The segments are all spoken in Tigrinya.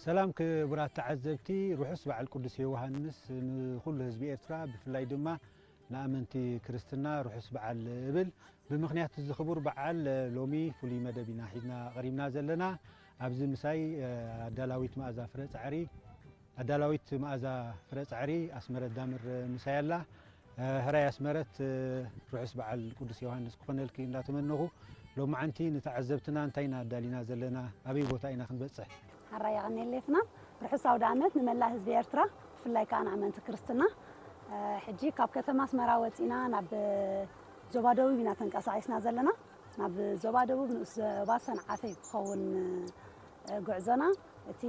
ሰላም ክቡራት ተዓዘብቲ፣ ርሑስ በዓል ቅዱስ ዮሃንስ ንኹሉ ህዝቢ ኤርትራ፣ ብፍላይ ድማ ንኣመንቲ ክርስትና ርሑስ በዓል እብል። ብምኽንያት እዚ ክቡር በዓል፣ ሎሚ ፍሉይ መደብ ኢና ሒዝና ቀሪብና ዘለና። ኣብዚ ምሳይ ኣዳላዊት መኣዛ ፍረ ጻዕሪ፣ ኣዳላዊት መኣዛ ፍረ ጻዕሪ ኣስመረት ዳምር ምሳይ ኣላ። ሕራይ ኣስመረት፣ ርሑስ በዓል ቅዱስ ዮሃንስ ክኾነልኪ እንዳተመነኹ፣ ሎማዓንቲ ንተዓዘብትና እንታይ ኢና ኣዳሊና ዘለና፣ ኣበይ ቦታ ኢና ክንበጽሕ? ሕራይ የቐንየለይ ፍናን። ርሑስ ኣውደ ዓመት ንመላእ ህዝቢ ኤርትራ፣ ብፍላይ ከኣ ንኣመንቲ ክርስትና። ሕጂ ካብ ከተማ ኣስመራ ወጺና ናብ ዞባ ደቡብ ኢና ተንቀሳቒስና ዘለና። ናብ ዞባ ደቡብ ንኡስ ዞባ ሰንዓፈ እዩ ክኸውን፣ እ፣ ጉዕዞና። እቲ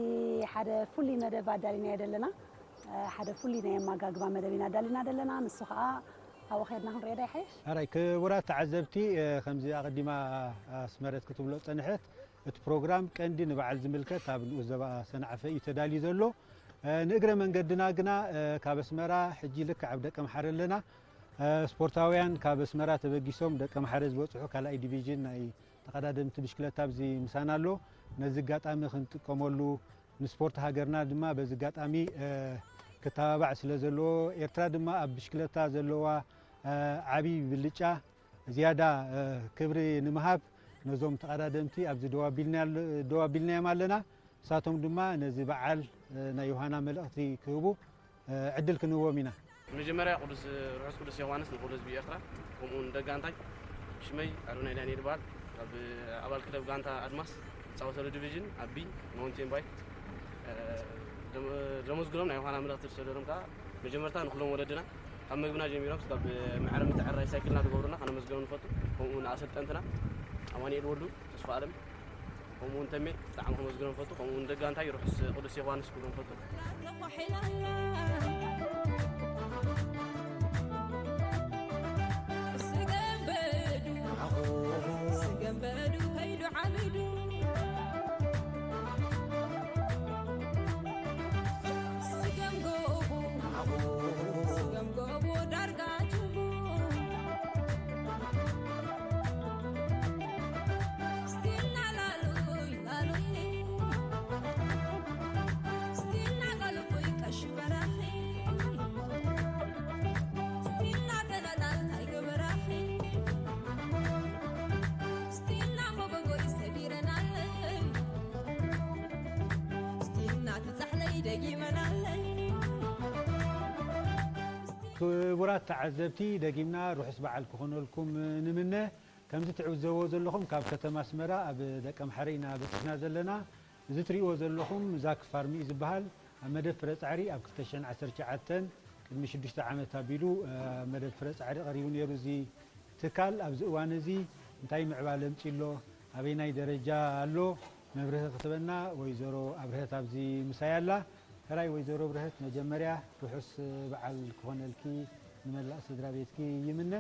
ሓደ ፍሉይ መደብ ኣዳሊናዮ ዘለና፣ እ፣ ሓደ ፍሉይ ናይ ኣመጋግባ መደብ ኢና ኣዳሊና ዘለና። ንሱ ኸኣ ኣብኡ ኸድና ክንሪኦ ዶ ይሓይሽ? ሕራይ ክቡራት ተዓዘብቲ፣ እ፣ ከምዚ ኣቐዲማ ኣስመረት ክትብሎ ጸንሐት፣ እቲ ፕሮግራም ቀንዲ ንበዓል ዝምልከት ኣብ ንኡስ ዞባ ሰንዓፈ እዩ ተዳልዩ ዘሎ። እ፣ ንእግረ መንገድና ግና፣ እ፣ ካብ ኣስመራ ሕጂ ልክዕ ኣብ ደቀምሓረ ኣለና። እ፣ ስፖርታውያን ካብ ኣስመራ ተበጊሶም ደቀምሓረ ዝበጽሑ ካልኣይ ዲቪዥን ናይ ተቐዳደምቲ ብሽክለታ ኣብዚ ምሳና ኣሎ። ነዚ ኣጋጣሚ ክንጥቀመሉ፣ ንስፖርት ሃገርና ድማ በዚ ኣጋጣሚ፣ እ፣ ክተባባዕ ስለ ዘለዎ፣ ኤርትራ ድማ ኣብ ብሽክለታ ዘለዋ፣ እ፣ ዓቢ ብልጫ ዝያዳ፣ እ፣ ክብሪ ንምሃብ ነዞም ተቐዳደምቲ ኣብዚ ደው ኣቢልና ያለ-፣ ደው ኣቢልናዮም ኣለና። ንሳቶም ድማ ነዚ በዓል፣ እ፣ ናይ ዮሃና መልእኽቲ ክህቡ፣ እ፣ ዕድል ክንህቦም ኢና። መጀመርያ ቅዱስ፣ ርሑስ ቅዱስ ዮሃንስ ንኹሉ ህዝቢ ኤርትራ፣ ከምኡ እውን ደጋንታይ። ሽመይ ኣዶናይ ዳንኤል ይበሃል። ካብ ኣባል ክለብ ጋንታ ኣድማስ ዝጻወተሉ ዲቪዥን ኣብ ቢ ማውንቴን ባይክ፣ እ፣ ደመ-፣ ደመዝግኖም ናይ ዮሃና መልእኽቲ ዝሰደዶም ከኣ መጀመርታ ንኹሎም ወለድና ካብ ምግብና ጀሚሮም ስጋብ ማዕረ ምትዕራይ ሳይክልና ዝገብሩና ከነመስግኖም ንፈቱ። ከምኡ እውን ኣሰልጠንትና ኣማኑኤል ወልዱ፣ ተስፋ ኣለም፣ ከምኡ እውን ተሜ ብጣዕሚ ከመስግኖም ንፈቱ። ከምኡ እውን ደጋ እንታይ ርሑስ ቅዱስ ዮሃንስ ክብሎም ንፈቱ። ክቡራት ተዓዘብቲ፣ ደጊምና ርሑስ በዓል ክኾነልኩም ንምነ። ከምዚ ትዕዘብዎ ዘለኹም፣ ካብ ከተማ ኣስመራ ኣብ ደቀምሓረ ኢና በጺሕና ዘለና። እዚ ትርእይዎ ዘለኹም ዛክ ፋርም እዩ ዝበሃል። ኣብ መደብ ፍረ ጻዕሪ ኣብ ክልተ ሽሕን ዓሰርተ ትሽዓተን፣ ቅድሚ ሽዱሽተ ዓመት ኣቢሉ፣ ኣብ መደብ ፍረ ጻዕሪ ቀሪቡ ነይሩ። እዚ ትካል ኣብዚ እዋን እዚ እንታይ ምዕባለ ኣምጺኡ ኣሎ? ኣበየናይ ደረጃ ኣሎ? መብርሂ ክትበና ወይዘሮ ኣብርሀት ኣብዚ ምሳይ ኣላ። ሕራይ ወይዘሮ ኣብርሀት፣ መጀመርያ ርሑስ በዓል ክኾነልኪ ንመላእ ስድራ ቤትኪ ይምነ።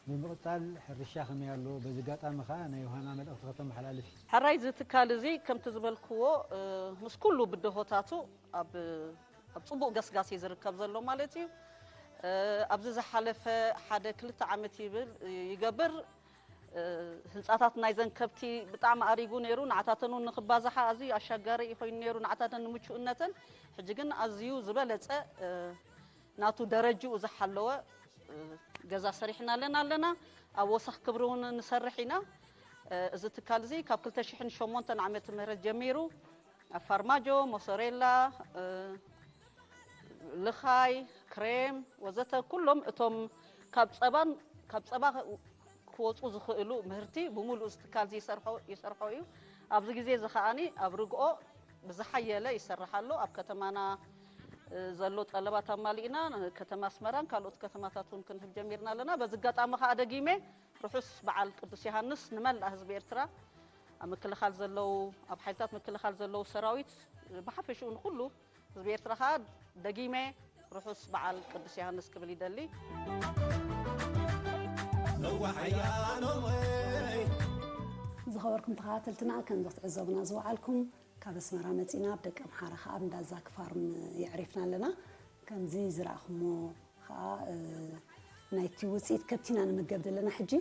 ብምቕጻል ሕርሻ ከመይ ኣሎ? በዚ ኣጋጣሚ ኸኣ ናይ ዮሃና መልእኽቲ ከተመሓላልፊ። ሕራይ፣ እዚ ትካል እዚ ከምቲ ዝበልክዎ፣ እ፣ ምስ ኩሉ ብድሆታቱ ኣብ፣ ኣብ ጽቡቕ ገስጋስ እዩ ዝርከብ ዘሎ ማለት እዩ። እ፣ ኣብዚ ዝሓለፈ ሓደ ክልተ ዓመት ይብል፣ ይገብር፣ እ፣ ህንጻታት ናይዘን ከብቲ ብጣዕሚ ኣሪጉ ነይሩ። ንዓታተን እውን ንኽባዝሓ ኣዝዩ ኣሻጋሪ እዩ ኮይኑ ነይሩ፣ ንዓታተን ንምቹእነተን። ሕጂ ግን ኣዝዩ ዝበለጸ፣ እ፣ ናቱ ደረጅኡ ዝሓለወ፣ እ፣ ገዛ ሰሪሕናለን ኣለና። ኣብ ወሰኽ ክብሪ እውን ንሰርሕ ኢና። እ፣ እዚ ትካል እዚ ካብ ክልተ ሽሕን ሸሞንተን ዓመተ ምህረት ጀሚሩ ኣብ ፋርማጆ፣ ሞሶሬላ፣ እ፣ ልኻይ፣ ክሬም ወዘተ ኩሎም እቶም ካብ ጸባን፣ ካብ ጸባ ክወጹ ዝኽእሉ ምህርቲ ብምሉኡ እዚ ትካል እዚ ይሰርሖ፣ ይሰርሖ እዩ። ኣብዚ ግዜ እዚ ከኣኒ ኣብ ርግኦ ብዝሓየለ ይሰርሕ ኣሎ። ኣብ ከተማና፣ እ፣ ዘሎ ጠለባት ኣማሊእና ንከተማ ኣስመራን ካልኦት ከተማታት እውን ክንህብ ጀሚርና ኣለና። በዚ ኣጋጣሚ ከኣ ደጊመ ርሑስ በዓል ቅዱስ ዮሃንስ ንመላእ ህዝቢ ኤርትራ፣ ኣብ ምክልኻል ዘለዉ፣ ኣብ ሓይልታት ምክልኻል ዘለዉ ሰራዊት፣ ብሓፈሽኡ ንኹሉ ህዝቢ ኤርትራ ከኣ ደጊመ ርሑስ በዓል ቅዱስ ዮሃንስ ክብል ይደሊ። ዝኸበርኩም ተኸታተልትና፣ ከም ክትዕዘቡና ዝወዓልኩም፣ ካብ ኣስመራ መጺና ኣብ ደቀምሓረ ከኣ ኣብ እንዳ ዛክ ፋርም የዕሪፍና ኣለና። ከምዚ ዝረኣኹሞ ከኣ፣ እ፣ ናይቲ ውጽኢት ከብቲ ኢና ንምገብ ዘለና ሕጂ።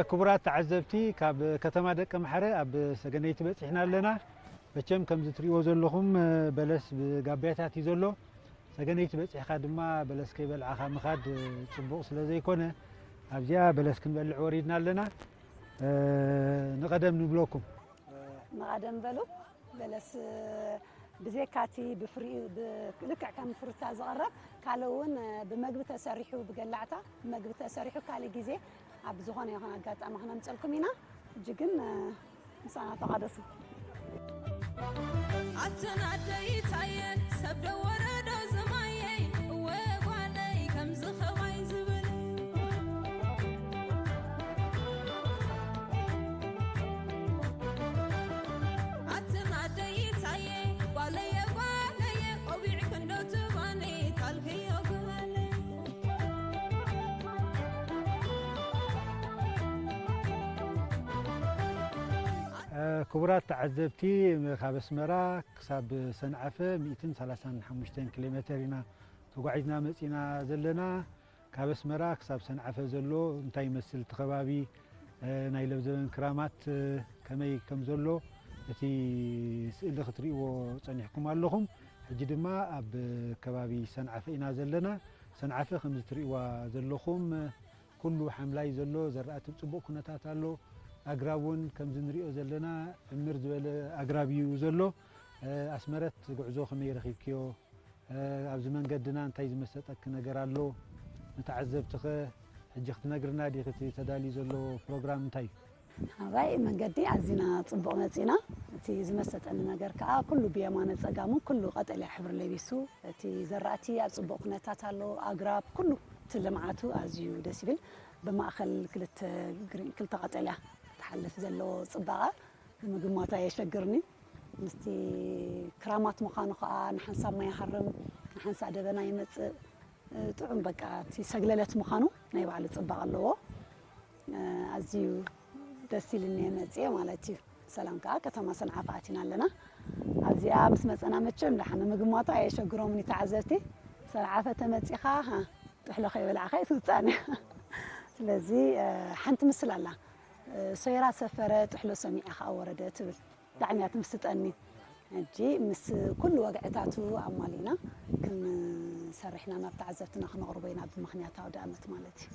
ክቡራት ተዓዘብቲ፣ ካብ ከተማ ደቀ ምሓረ ኣብ ሰገነይቲ በጺሕና ኣለና። መቸም ከምዚ ትሪእዎ ዘለኹም በለስ ብጋቢያታት እዩ ዘሎ። ሰገነይቲ በጺሕካ ድማ በለስ ከይበልዓኻ ምኻድ ጽቡቕ ስለ ዘይኮነ፣ ኣብዚኣ በለስ ክንበልዕ ወሪድና ኣለና። ንቐደም ንብለኩም። ንቐደም በሉ። በለስ ብዜካቲ ብፍሪኡ ልክዕ ከም ፍሩታ ዝቐረብ፣ ካልእ እውን ብመግቢ ተሰሪሑ፣ ብገላዕታ ብመግቢ ተሰሪሑ ካልእ ግዜ ኣብ ዝኾነ ይኹን ኣጋጣሚ ክነምፀልኩም ኢና። ሕጂ ግን ምሳና ተቓደሱ። ኣትን ኣደይታየ ሰብ ዶ ወረዶ ዝማየይ እወ ጓለይ ከምዚ ኸማይ ዝብል ኣትን ኣደይታየ ጓለየ ጓለየ ቆቢዕ ክንዶ ትባኒ ታልክዮ ጓለይ ክቡራት ተዓዘብቲ፣ ካብ ኣስመራ ክሳብ ሰንዓፈ ሚእትን ሰላሳን ሓሙሽተን ኪሎ ሜተር ኢና ተጓዒዝና መጺና ዘለና። ካብ ኣስመራ ክሳብ ሰንዓፈ ዘሎ እንታይ ይመስል እቲ ከባቢ፣ ናይ ለብዘበን ክራማት ከመይ ከም ዘሎ እቲ ስእሊ ክትርእይዎ ጸኒሕኩም ኣለኹም። ሕጂ ድማ ኣብ ከባቢ ሰንዓፈ ኢና ዘለና። ሰንዓፈ ከምዚ ትርእይዋ ዘለኹም ኩሉ ሓምላይ ዘሎ ዘራእቲ ብጽቡቕ ኩነታት ኣሎ። ኣግራብ እውን ከምዚ ንሪኦ ዘለና ዕምር ዝበለ ኣግራብ እዩ ዘሎ። ኣስመረት ጉዕዞ ከመይ ረኺብክዮ? ኣብዚ መንገድና እንታይ ዝመሰጠኪ ነገር ኣሎ? ንተዓዘብትኸ ሕጂ ክትነግርና ዲኺ? እቲ ተዳልዩ ዘሎ ፕሮግራም እንታይ እዩ? ኣባይ መንገዲ ኣዚና ጽቡቕ መጺና። እቲ ዝመሰጠኒ ነገር ከኣ ኩሉ ብየማነ ጸጋሙ ኩሉ ቀጠልያ ሕብሪ ለቢሱ፣ እቲ ዘራእቲ ኣብ ጽቡቕ ኩነታት ኣሎ፣ ኣግራብ ኩሉ እቲ ልምዓቱ ኣዝዩ ደስ ይብል። ብማእከል ክልተ ግሪን ክልተ ቀጠልያ ትሓልፍ ዘለዎ ጽባቐ ንምግማቱ ኣየሸግርኒ። ምስቲ ክራማት ምዃኑ ከኣ ንሓንሳብ ማይ ይሃርም፣ ንሓንሳብ ደበና ይመጽእ። ጥዑም በቃ እቲ ሰግለለት ምዃኑ ናይ ባዕሉ ጽባቐ ኣለዎ። ኣዝዩ ደስ ኢልኒ እየ መጽየ ማለት እዩ። ሰላም ከኣ ከተማ ሰንዓፈ ኣቲና ኣለና። ኣብዚኣ ምስ መጸና መቸም ደሓን ንምግማቱ ኣየሸግሮምን እዩ ተዓዘብቲ። ሰንዓፈ ተመጺኻ ጥሕሎ ከይበላዕካ ኣይትውጻእን እያ። ስለዚ ሓንቲ ምስል ኣላ። ሶይራ ሰፈረ ጥሕሎ ሰሚዐ ከኣ ወረደ ትብል። ብጣዕሚ እያ ትምስጠኒ። ሕጂ ምስ ኩሉ ወግዕታቱ ኣማሊእና ክንሰርሕ ኢና ናብ ተዓዘብትና ክነቕርቦ ኢና ብምኽንያት ኣውደ ኣመት ማለት እዩ።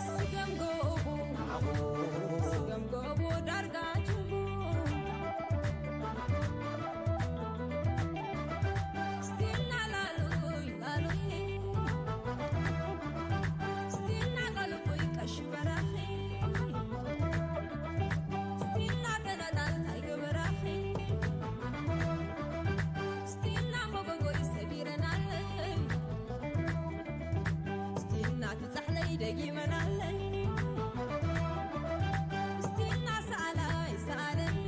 ስገም ጎቦ ስገም ጎቦ ዳርጋ ጅቡ ስቲና ላሉይ ላሉይ ስቲና ቃልኩይ ቀሽ በራኺ ስቲና ተነጣልታይ ግበራኺ ስቲና መጎጎይ ሰጊረናለይ ስቲና ትጻሕለይ ደጊመናለይ ስቲና ሰኣላይ ሰኣለኒ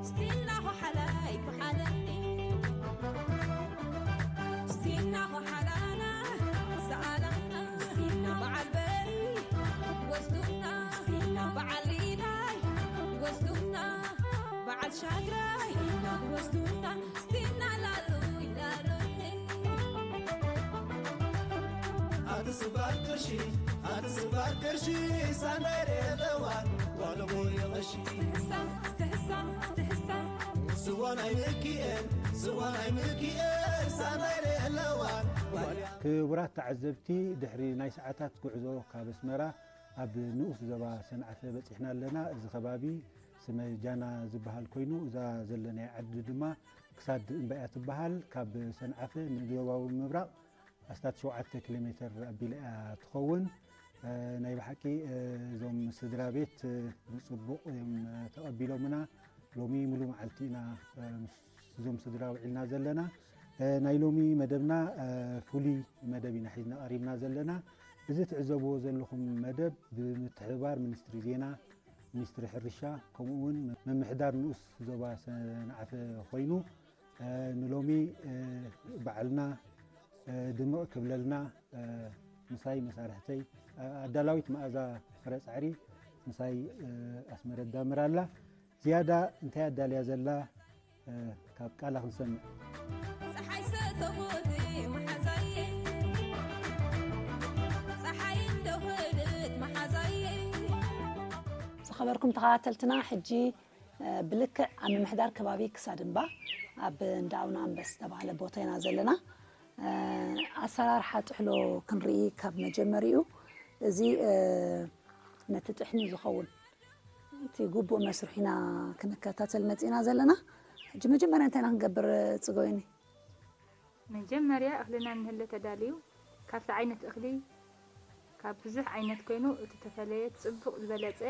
ስቲና ኾሓላይ ኾሓለኒ ስቲና ኾሓላና ሰኣላና ስቲና በዓል በሪ ወስዱና ስቲና በዓል ኢላይ ወስዱና በዓል ሻግራይ ወስዱና ስቲና ላሉይ ላሉይ ኣቲ ስባር ቅርሺ ኣቲ ስባር ቅርሺ ሳናይ ሬለዋን ዋለሞ የቐሺ ስትሕሳ ስትሕሳ ስትሕሳ ስዋ ናይ ምልኪኤል ስዋ ናይ ምልኪኤል ሳናይ ሬለዋን ዋልያ ክቡራት ተዓዘብቲ፣ ድሕሪ ናይ ሰዓታት ጉዕዞ ካብ ኣስመራ ኣብ ንኡስ ዞባ ሰንዓፈ በጺሕና ኣለና። እዚ ከባቢ ስመ ጃና ዝበሃል ኮይኑ፣ እዛ ዘለናያ ዓዲ ድማ ክሳድ እምባ እያ ትበሃል። ካብ ሰንዓፈ ንደቡባዊ ምብራቕ ኣስታት ሸውዓተ ኪሎ ሜተር ኣቢላ እያ ትኸውን። እ፣ ናይ ብሓቂ፣ እ፣ እዞም ስድራ ቤት፣ እ፣ ብጽቡቕ እዮም፣ እ፣ ተቐቢሎምና። ሎሚ ሙሉ መዓልቲ ኢና፣ እ፣ ምስ እዞም ስድራ ውዒልና ዘለና። እ፣ ናይ ሎሚ መደብና፣ እ፣ ፍሉይ መደብ ኢና ሒዝና ቀሪብና ዘለና። እዚ ትዕዘብዎ ዘለኹም መደብ ብምትሕብባር ሚኒስትሪ ዜና፣ ሚኒስትሪ ሕርሻ፣ ከምኡ እውን ምምሕዳር ንኡስ ዞባ ሰንዓፈ ኮይኑ፣ እ፣ ንሎሚ፣ እ፣ በዓልና፣ እ፣ ድምቕ ክብለልና፣ እ፣ ምሳይ መሳርሕተይ፣ እ፣ ኣዳላዊት መኣዛ ፍረ ጻዕሪ ምሳይ፣ እ፣ ኣስመረት ዳምር ኣላ። ዝያዳ እንታይ ኣዳልያ ዘላ፣ እ፣ ካብ ቃላ ክንሰምዕ። ጸሓይ ሰተኹቲ መሓዛየ፣ ጸሓይ ነበርኩም ተኸታተልትና። ሕጂ ብልክዕ ኣብ ምምሕዳር ከባቢ ክሳድ እምባ ኣብ እንዳ ኣቡነ ኣንበስ ዝተባህለ ቦታ ኢና ዘለና። ኣሰራርሓ ጥሕሎ ክንርኢ ካብ መጀመሪኡ፣ እዚ ነቲ ጥሕኒ ዝኸውን እቲ ግቡእ መስርሒና ክንከታተል መጺና ዘለና። ሕጂ መጀመርያ እንታይ ኢና ክንገብር ጽገወይኒ? መጀመርያ እኽልና ንህለ ተዳልዩ፣ ካብቲ ዓይነት እኽሊ ካብ ብዙሕ ዓይነት ኮይኑ እቲ ተፈለየ ጽቡቕ ዝበለጸ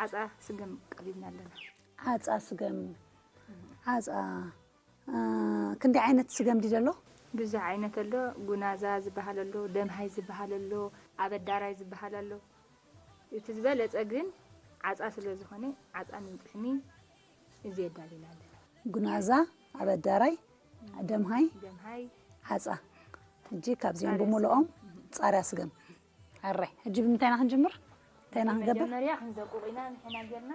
ዓጻ ስገም ቀሪብና ኣለና። ዓጻ ስገም፣ ዓጻ ክንደይ ዓይነት ስገም ድዩ ዘሎ? ብዙሕ ዓይነት ኣሎ። ጉናዛ ዝበሃል ኣሎ፣ ደምሃይ ዝበሃል ኣሎ፣ ኣበዳራይ ዝበሃል ኣሎ። እቲ ዝበለጸ ግን ዓጻ ስለ ዝኾነ ዓጻ ንጥሕኒ እዚ የዳልና ኣለና። ጉናዛ፣ ኣበዳራይ፣ ደምሃይ፣ ደምሃይ፣ ዓጻ። ሕጂ ካብዚኦም ብምልኦም ጻርያ ስገም። ኣረ ሕጂ ብምንታይ ኢና ክንጅምር? እንታይ ኢና ክንገብር? መጀመርያ ክንዘቁቕ ኢና፣ ንሕና ጌርና።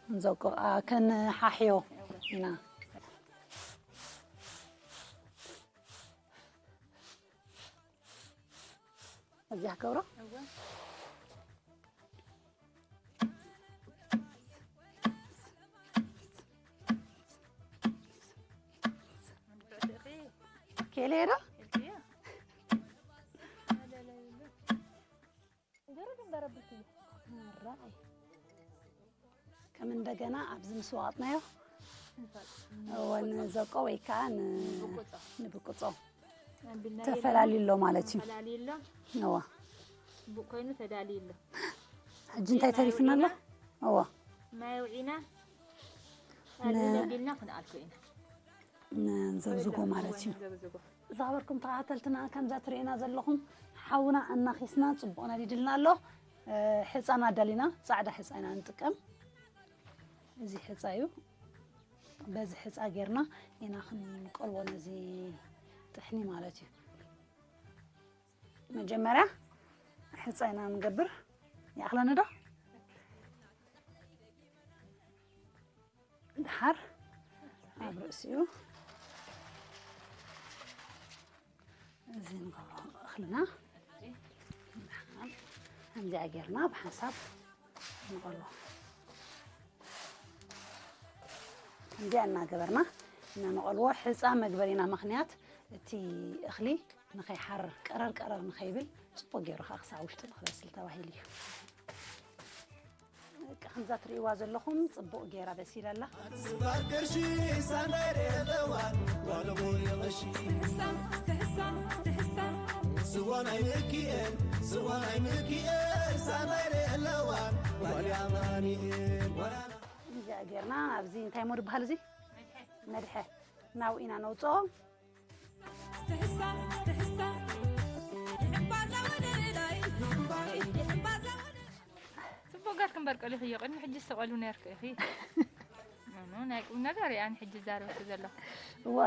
ክንዘቁቕ፣ ኣ፣ ከንሓሕዮ ኢና። እዚያ ክገብሮ? እወ። ኬሌ ዶ? ከም እንደገና ኣብዚ ምስ ወቐጥናዮ እወ ንዘቆ ወይ ከዓ ንብቁጾ ተፈላልዩ ኣሎ ማለት እዩ። ተፈላልዩ ኣሎ። እወ ብቑ ኮይኑ ተዳልዩ ኣሎ። ሕጂ እንታይ ተሪፍና ኣሎ? እወ ማይ ኣውዒና ኣሊና ቢልና ክንኣልኮ ኢና። ንዘግዝጎ ማለት እዩ። ዝኸበርኩም ተኸታተልትና ከምዛ ትርእዩና ዘለኹም ሓውና ኣናኺስና ጽቡቕ ነዲድልና ኣሎ። ሕጻና ኣዳሊና ጻዕዳ ሕጻ ኢና ንጥቀም። እዚ ሕጻ እዩ። በዚ ሕጻ ጌርና ኢና ክንቆልቦ ነዚ ጥሕኒ ማለት እዩ። መጀመርያ ሕጻ ኢና ንገብር። ይኣኽለኒ ዶ? ደሓር ኣብ ርእሲኡ እዚ ንገብሮ እኽልና ከምዚኣ ጌርና ብሓንሳብ ንቐልቦ። ከምዚኣ እናገበርና ኢና ንቐልቦ። ሕፃ መግበሪና ምኽንያት እቲ እኽሊ ንኸይሓርር ቀረር ቀረር ንኸይብል ጽቡቕ ገይሩ ከዓ ክሳብ ውሽጢ ንኽበስል ተባሂሉ እዩ። በቃ ከምዛ ትርእይዋ ዘለኹም ጽቡቕ ገይራ በሲላ ኣላ። ስባር ቅርሺ ሳናይ ርኤ ኣለዋን ጓል እሞ ይቐሺ። ስዋ ናይ ምኪኤል ስዋ ናይ ምኪኤል ሳናይ ርኤ ኣለዋን ጓል ኣማኒኤል ጓል ኣና እዚኣ ጌርና ኣብዚ እንታይ እሞ ዝበሃል እዚ መድሐ ናብኡ ኢና ነውፅኦ። ጽቡቕ ጌርኪ እምበር ቀሊኺዮ፣ ቅድሚ ሕጂ ዝተቐሉ ነርኪ ኢኺ። ኖ፣ ኖ፣ ናይ ቁም ነገር እየ ኣነ ሕጂ ዝዛረበኪ ዘለኹ። እወ፣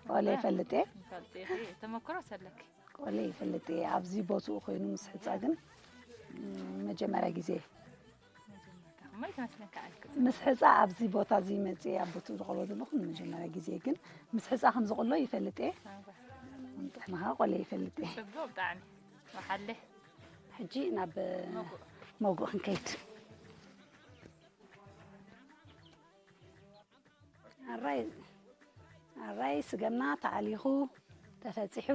ቆለ ይፈልጥ እየ። ይፈልጥ ኢኺ፣ ተመክሮስ ኣለኪ። ቆለ ይፈልጥ እየ። ኣብዚ ቦትኡ ኮይኑ ምስ ሕጻ ግን ም፣ መጀመርያ ግዜ። መጀመርታ እሞ ኣይትመስለካ ኣልክ። ምስ ሕጻ ኣብዚ ቦታ እዚ መጽየ ኣብ ቦትኡ ዝቆልቦ ዘለኹ ንመጀመርያ ግዜ፣ ግን ምስ ሕጻ ከም ዝቆሎ ይፈልጥ እየ። ኣንባ። ጥሕንኻ ቆለ ይፈልጥ እየ። ጽቡቕ ብጣዕሚ። ወሓለ። ሕጂ ናብ መጉእ። መጉእ ክንከይድ። ኣራይ ኣራይ ስገምና ተኣሊኹ ተፈጺሑ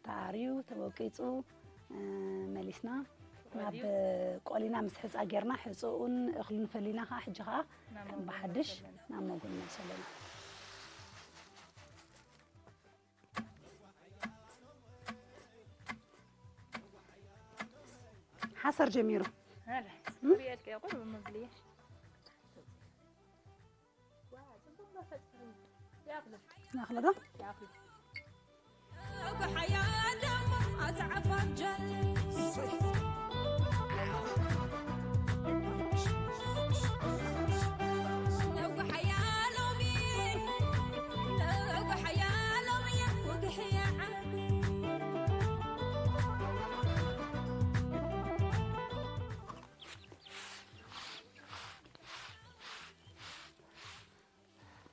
ተኣርዩ ተወቂጹ፣ እ፣ መሊስና ናብ ቆሊና ምስ ሕጻ ጌርና፣ ሕጽኡን እኽሉን ፈሊና ከኣ፣ ሕጂ ከኣ ናብ ከም መጎ ብሓድሽ ንመልሰለን። ናብ መጎ ንመልሰ ኣለና። ሓሰር ጀሚሩ። ኣረ፣ ሪኤልከ ቁሩብ መብልየ። ይኣኽሎ ዶ?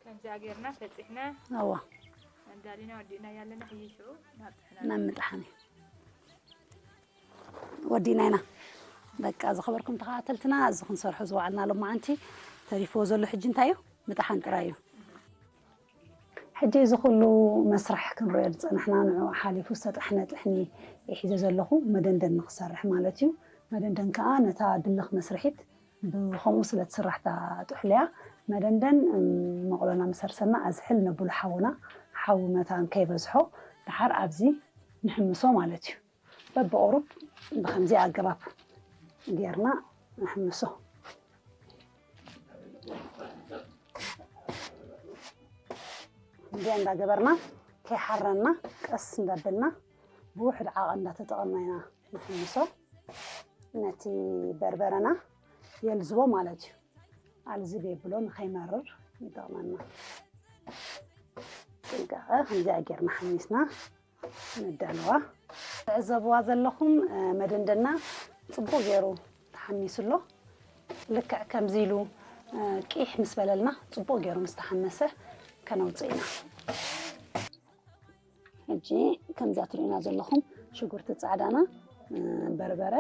ከምዚኣ ጌርና ፈጺሕና እዋ ኣዳሊና ወዲእናያ ኣለና። ሕጂ ሽዑ ናብ ጥሕና ናብ ምጥሓን ወዲእና ኢና። በቃ ዝኸበርኩም ተኸታተልትና፣ እዚ ክንሰርሖ ዝወዓልና ሎማዓንቲ ተሪፍዎ ዘሎ ሕጂ እንታይ እዩ? ምጥሓን ጥራይ እዩ። ሕጂ እዚ ኩሉ መስርሕ ክንሪኦ ዝጸናሕና ንዕኡ ሓሊፉ ዝተጠሕነ ጥሕኒ እየ ሒዘ ዘለኹ፣ መደንደን ንኽሰርሕ ማለት እዩ። መደንደን ከኣ ነታ ድልኽ መስርሒት ብኸምኡ ስለ ትስራሕ እታ ጥሕሎ እያ። መደንደን፣ እም፣ መቑሎና ምስ ኣርሰና ኣዝሕል ነብሎ ሓውና፣ ሓዊ መታን ከይበዝሖ ደሓር ኣብዚ ንሕምሶ ማለት እዩ። በብቑሩብ ብኸምዚ ኣገባብ ጌርና ንሕምሶ። እዚኣ እንዳገበርና ከይሓረና ቀስ እንዳበልና ብውሕድ ዓቐን እንዳተጠቐምና ኢና ንሕምሶ። ነቲ በርበረና የልዝቦ ማለት እዩ። ኣልዝብ የብሎ ንኸይመርር ይጠቕመና። ጥንቃቐ ከምዚኣ ጌርና ሓሚስና ነዳልዋ። ትዕዘብዋ ዘለኹም፣ እ፣ መደንደና ጽቡቕ ገይሩ ተሓሚሱ ኣሎ። ልክዕ ከምዚ ኢሉ፣ እ፣ ቂሕ ምስ በለልና ጽቡቕ ገይሩ ምስ ተሓመሰ ከነውጽእ ኢና። ሕጂ ከምዚኣ ትርእዩና ዘለኹም ሽጉርቲ ጻዕዳና፣ እ፣ በርበረ፣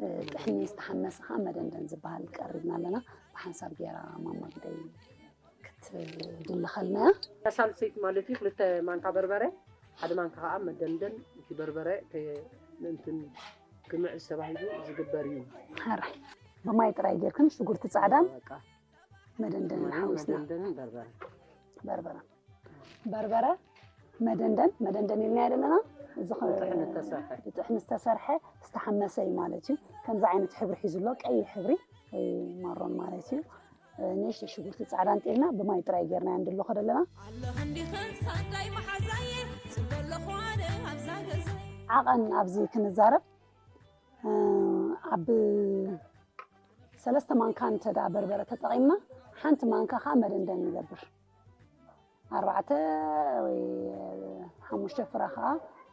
እ፣ ጥሕኒ ዝተሓመሰ ኸኣ መደንደን ዝበሃል ቀሪብና ኣለና። ብሓንሳብ ገይራ ማማ ግደይ ክትድልኸልና እያ። ሳልሰይቲ ማለት እዩ፣ ክልተ ማንካ በርበረ፣ ሓደ ማንካ ከዓ መደንደን፣ እቲ በርበረ ከ-፣ ምእንትን ክምዕዝ ተባሂሉ ዝግበር እዩ። ሕራይ። ብማይ ጥራይ ጌርክን ሽጉርቲ ጻዕዳን በቃ። መደንደንን ማይን ሓዊስና። መደንደንን በርበረ። በርበረ። በርበረ፣ መደንደን፣ መደንደን ኢልና ዘለና። እዚ ኸ-፣ ብጥሕኒ ዝተሰርሐ። ብጥሕኒ ዝተሰርሐ ዝተሓመሰ እዩ ማለት እዩ። ከምዚ ዓይነት ሕብሪ ሒዙ ኣሎ፣ ቀይሕ ሕብሪ ወይ ማሮን ማለት እዩ። ንእሽተይ ሽጉርቲ ጻዕዳ እንጢልና ብማይ ጥራይ ጌርና እንድልኾ ዘለና። ኣለኽ እንዲኽን ሳንዳይ መሓዛየ፣ ጽበ ኣለኹ ኣነ ኣብዛ ገዛየ። ዓቐን ኣብዚ ክንዛረብ፣ እ፣ ኣብ ሰለስተ ማንካ እንተ ደኣ በርበረ ተጠቒምና፣ ሓንቲ ማንካ ኸኣ መደንደን ንገብር። ኣርባዕተ ወይ ሓሙሽተ ፍረ ኸኣ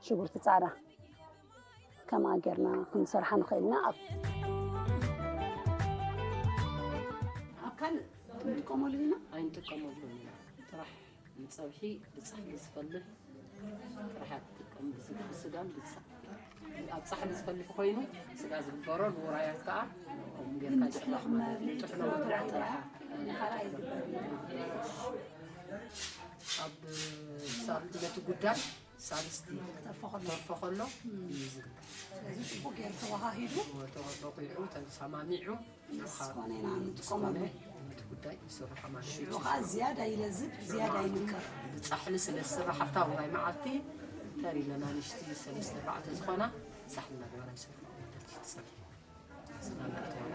ሽጉርቲ ጻዕዳ ከምኣ ጌርና ክንሰርሓ ንኽእል ኢና። ኣብ፣ ኣብ ካልእ ክንጥቀመሉ ኢና? ኣይንጥቀመሉን ኢና። ጥራሕ ንጸብሒ ብጻሕሊ ዝፈልሕ ጥራሕ እያ ትጥቀም። ብስጋ፣ ብስጋን ብጻ-፣ ኣብ ጻሕሊ ዝፈልሕ ኮይኑ ስጋ ዝግበሮ ንውራያት ከኣ ከምኡ ጌርካ ግን ጥሕሎ ይስራሕ ማለት እዩ። ክመብል ጥሕሎ ምብላዕ ጥራሕ። ካልእ ኣይግበርን። ኣብ ሳል-፣ ነቲ ጉዳይ ሳልስቲ ክተርፎ ከሎ። ክተርፎ ከሎ እዩ ዝግበር። ስለዚ ጽቡቕ ገይሩ ተወሃሂዱ። ተወ-፣ ተወቂዑ፣ ተሰማሚዑ፣ ምስ ኮነ ኢና ንጥቀመሉ። ነቲ ጉዳይ ይስርሖ ማለት እዩ። ሽዑ ከዓ ዝያዳ ይለዝብ፣ ዝያዳ ይምቅር። ብጻሕሊ ስለ ዝስራሕ ኣብታ ውራይ መዓልቲ ተሪለን ኣንሽቲ ሰለስተ ኣርባዕተ ዝኾና ጻሕሊ እናገበራ ይሰርሓ። ስጋ እናእተወ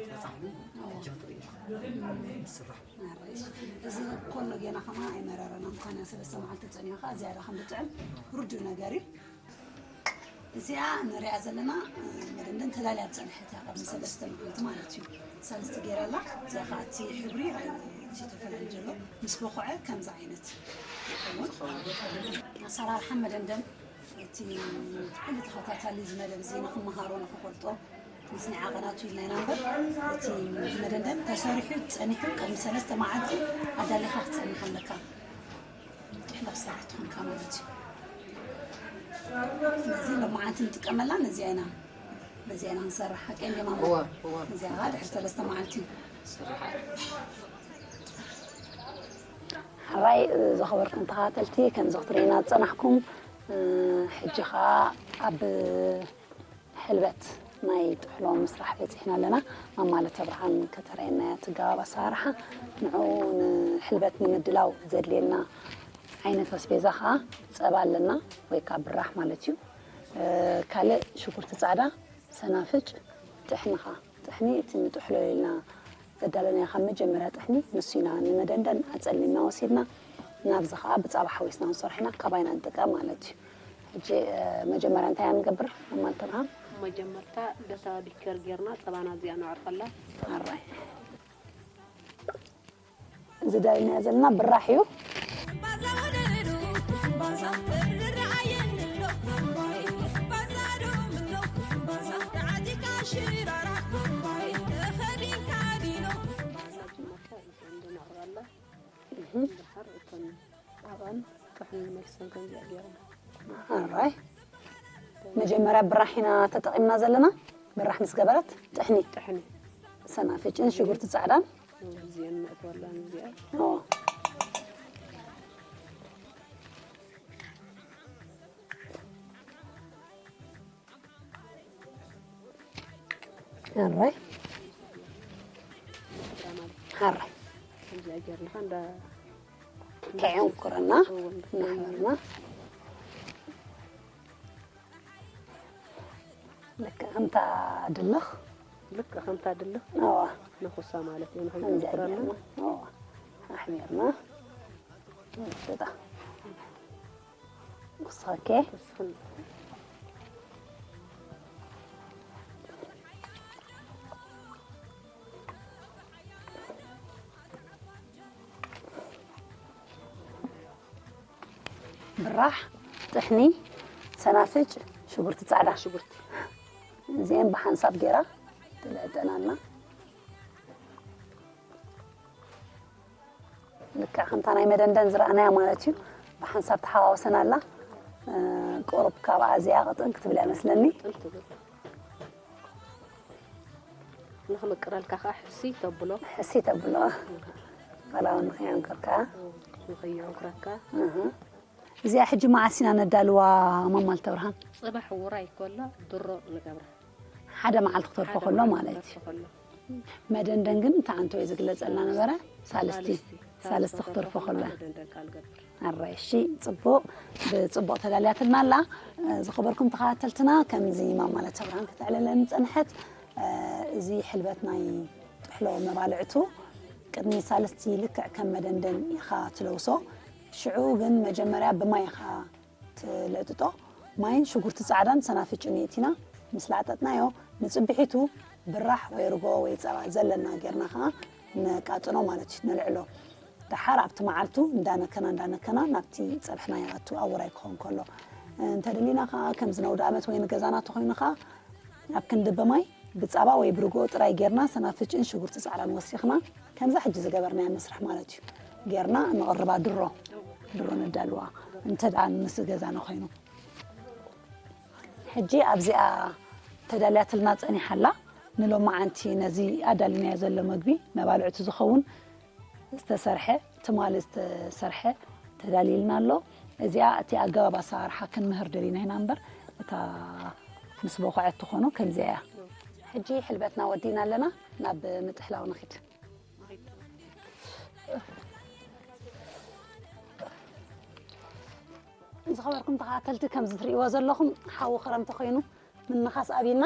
ተጻሕሉ ሕጂ ክትርኢ ኢኻ ዝስራሕ። ኣራይሽ። እዚ ኮሎ ጌና ከማን ኣይመረረናን፣ ምዃነ ሰለስተ መዓልቲ ጸኒሑ ከኣ ዝያዳ ከም ዝጥዕም ርዱእ ነገር እዩ። እዚኣ ንሪኣ ዘለና፣ እ፣ መደንደን ተዳልያ ዝጸንሐት እያ፣ ቅድሚ ሰለስተ መዓልቲ ማለት እዩ። ሳልስቲ ጌራ ኣላ። እዚኣ ከኣ እቲ ሕብሪ ራእይ እቲ ተፈላለዩ ዘሎ ምስ በኹዐ ከምዚ ዓይነት ይኸውን። ኣሰራርሓ መደንደን እቲ ኩሉ ተኸታታሊ እዚ መደብ እዚ ንኽመሃሮ ንኽፈልጦ ምስ ናይ ዓቐናቱ ኢልና ኢና እምበር፣ እቲ መደንደን ተሰሪሑ ጸኒሑ ቅድሚ ሰለስተ መዓልቲ ኣዳሊኻ ክትጸንሕ ኣለካ። ጥሕሎ ክሰርሕ ትኾንካ ማለት እዩ። ስለዚ ሎማዓንቲ ንጥቀመላ ነዚኣ ኢና፣ በዚኣ ኢና ክንሰርሕ። ሓቀይ እንደ ማማ? እወ፣ እወ። ነዚኣ ኸዓ ድሕሪ ሰለስተ መዓልቲ። ስርሓ። ሕራይ ዝኸበርኩም ተኸታተልቲ፣ ከምዚ ክትርእዩና ዝጸናሕኩም፣ እ፣ ሕጂ ኸኣ ኣብ ሕልበት ናይ ጥሕሎ ምስራሕ በጺሕና ኣለና። ማማ ለተብርሃን ከተርእየና እያ እቲ ኣገባብ ኣሰራርሓ። ንዕኡ ንሕልበት ንምድላው ዘድልየና ዓይነት ኣስቤዛ ኸኣ ጸባ ኣለና ወይ ከኣ ብራሕ ማለት እዩ። እ፣ ካልእ ሽጉርቲ ጻዕዳ፣ ሰናፍጭ፣ ጥሕኒ ኸኣ። ጥሕኒ እቲ ንጥሕሎ ኢልና ዘዳለናዮ ካብ መጀመርያ ጥሕኒ ንሱ ኢና። ንመደንደን ኣጸሊምና ወሲድና ናብዚ ኸኣ ብጻባ ሓዊስና ክንሰርሖ ኢና፣ ካባይና ንጥቀም ማለት እዩ። ሕጂ፣ እ፣ መጀመርያ እንታይ ኢና ንገብር? ማማ ለተብርሃን? መጀመርታ በታ ቢከር ጌርና ጸባና እዚኣ ነዕርፈላ። ኣራይ። እዚ ደሊናዮ ዘለና ብራሕ እዩ። እህ። ኣራይ። መጀመርያ ብራሕ ኢና ተጠቒምና ዘለና። ብራሕ ምስ ገበረት ጥሕኒ ጥሕኒ ሰናፍጭን ሽጉርቲ ጻዕዳን እዚአን ነእትወላ እዚአ ኦ። ሕራይ ሕራይ ከምዚኣ ጌርና እንዳ ከየንኩረና እናሕበርና ልክዕ ከምታ ድልኽ ልክ ከምታ ድልኽ እዋ ነኹሳ ማለት እዩ ከምዚኣ ንኸይትንኩረና ጌርና እዋ ኣሕቢርና ንሽጣ ንስኸ እስኽን ብራሕ ጥሕኒ ሰናፍጭ ሽጉርቲ ጻዕዳ ሽጉርቲ እዚአን ብሓንሳብ ጌራ ትልዕጠናና ልክዕ ከምታ ናይ መደንደን ዝረኣናያ ማለት እዩ ብሓንሳብ ተሓዋወሰናላ ቁሩብ ካብኣ እዚኣ ቅጥን ክትብል እያ መስለኒ ጥንት ንኽምቅረልካ ከዓ ሕሲ ተብሎ ሕሲ ተብሎ ቃላዊ ንኽያንከርካ ንኸየንኩረካ እዚኣ ሕጂ መዓስ ኢና ነዳልዋ ማማል ተብርሃን ፅባሕ ውራይ ከሎ ድሮ ንገብራ ሓደ መዓልቲ ክተርፎ ከሎ ማለት እዩ ከሎ መደንደን ግን እቲ ዓንቶ እዩ ዝግለፀልና ነበረ ሳልስቲ ሳልስቲ ክተርፎ ከሎ ደንደን ካልገብር ኣራይ እሺ ፅቡቅ ብፅቡቅ ተዳልያትልና ኣላ ዝኸበርኩም ተኸታተልትና ከምዚ ማማለ ተብርሃን ከተዕልለን ዝፀንሐት እዚ ሕልበት ናይ ጥሕሎ መባልዕቱ ቅድሚ ሳልስቲ ልክዕ ከም መደንደን ኢኻ ትለውሶ ሽዑ ግን መጀመርያ ብማይ ኢኻ ትለጥጦ ማይን ሽጉርቲ ፃዕዳን ሰናፍጭን የእቲና ምስ ላጠጥናዮ ንፅብሒቱ ብራሕ ወይ ርጎ ወይ ፀባ ዘለና ጌርና ከዓ ነቃጥኖ ማለት እዩ ነልዕሎ ደሓር ኣብቲ መዓልቱ እንዳነከና እንዳነከና ናብቲ ፀብሕና ይኣቱ ኣውራይ ክኸውን ከሎ እንተደሊና ከዓ ከምዚ ነውዲ ዓመት ወይ ንገዛና ተኮይኑ ከዓ ኣብ ክንዲ ብማይ ብፃባ ወይ ብርጎ ጥራይ ጌርና ሰናፍጭን ሽጉርቲ ፃዕዳን ወሲኽና ከምዛ ሕጂ ዝገበርናያ መስርሕ ማለት እዩ ጌርና ንቕርባ ድሮ ድሮ ነዳልዋ እንተ ደኣ ምስ ገዛና ኮይኑ ሕጂ ኣብዚኣ ተዳልያትልና ፀኒሓ ኣላ ንሎማዓንቲ ነዚ ኣዳሊናዮ ዘሎ መግቢ መባልዕቲ ዝኸውን ዝተሰርሐ ትማሊ ዝተሰርሐ ተዳልይልና ኣሎ እዚኣ እቲ ኣገባብ ኣሰራርሓ ክንምህር ደሊና ኢና እምበር እታ ምስ በኩዐት ትኾኖ ከምዚኣ እያ ሕጂ ሕልበትና ወዲና ኣለና ናብ ምጥሕላው ንኺድ ዝኸበርኩም ተኸታተልቲ ከምዚ ትርእይዎ ዘለኹም ሓዊ ክረምቲ ኮይኑ ምንኻስ ኣብና